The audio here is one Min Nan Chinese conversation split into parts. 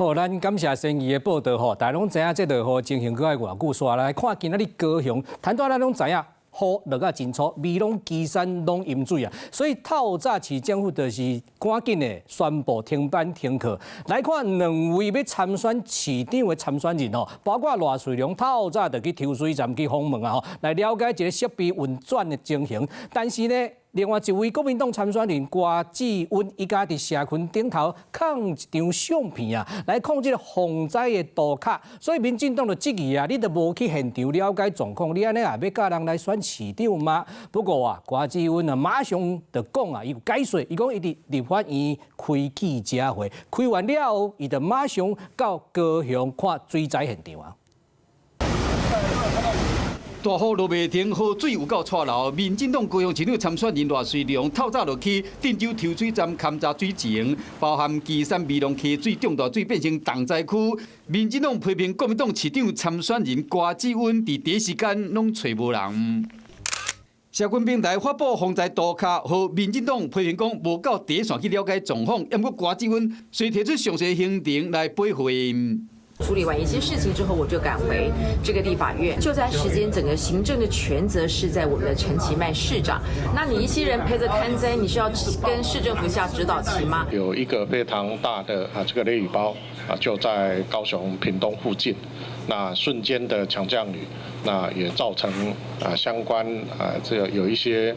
好，咱感謝先儀的報道吼，大家攏知影這落雨情形閣愛偌久，煞來看今仔日高雄，頭拄仔咱攏知影雨落甲真粗，美濃旗山攏淹水啊，所以透早市政府就是趕緊的宣布停班停課。來看兩位欲參選市長的參選人吼，包括賴瑞隆透早就去抽水站去訪問啊吼，來了解一个設備運轉的情形。但是呢，另外一位國民黨參選人郭志溫，伊家佇社群頂頭囥一張相片啊，來控這个洪災的圖卡，所以民進黨就質疑啊，你都無去現場了解狀況，你按呢也欲教人來選市長嗎？不過啊，郭志溫啊，馬上就講啊，伊有解說，伊講伊佇立法院開記者會，開完了後，伊就馬上到高雄看水災現場啊。大雨落袂停，河水有夠掣流。民進黨高雄市長參選人賴瑞隆透早落去鎮州抽水站勘查水情，包含旗山美濃溪水漲大水變成重災區。民進黨批評國民黨市長參選人郭志溫佇第一時間攏揣無人。社群平台發布洪災圖卡，予民進黨批評講無到第一線去了解狀況，毋過郭志溫隨提出詳細行程來回應。處理完一些事情之後，我就趕回這個立法院。救災時間，整個行政的權責是在我們的陳其邁市長。那你一些人陪着看災，你是要跟市政府下指導棋嗎？有一個非常大的啊，這個雷雨胞啊，就在高雄屏東附近。那瞬間的強降雨，那也造成啊相關啊這個有一些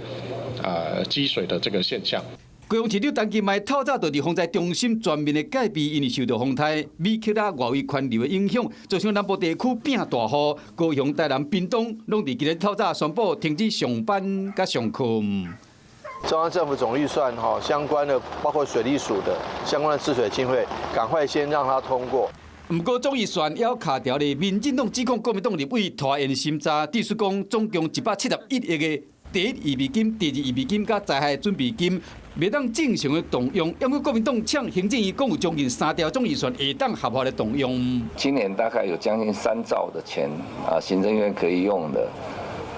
啊積水的這個現象。高雄市長陳其邁透早就佇洪災中心全面的戒備，因為受著風颱米克拉外圍環流的影響，造成南部地區變大雨。高雄、台南、屏東攏佇今日透早宣布停止上班佮上課。中央政府總預算哈相關的，包括水利署的相關的治水經費，趕快先讓它通過。毋過總預算猶卡佇咧，民進黨指控國民黨立委拖延審查，指出講總共171億的第一預備金、第二預備金佮災害準備金，袂當正常的動用。毋過國民黨嗆行政院講有將近3兆總預算會當合法的動用。今年大概有將近3兆的錢啊，行政院可以用的。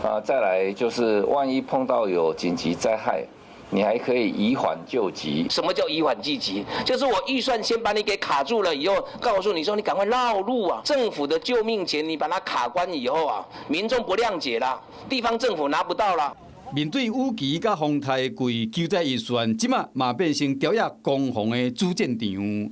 啊，再來就是萬一碰到有緊急災害，你還可以移緩救急。什麼叫移緩救急？就是我預算先把你給卡住了以後，告訴你說你趕快繞路啊！政府的救命錢你把它卡關以後啊，民眾不諒解啦，地方政府拿不到啦。面對雨季佮風颱季，救災預算這馬嘛變成朝野攻防的主戰場。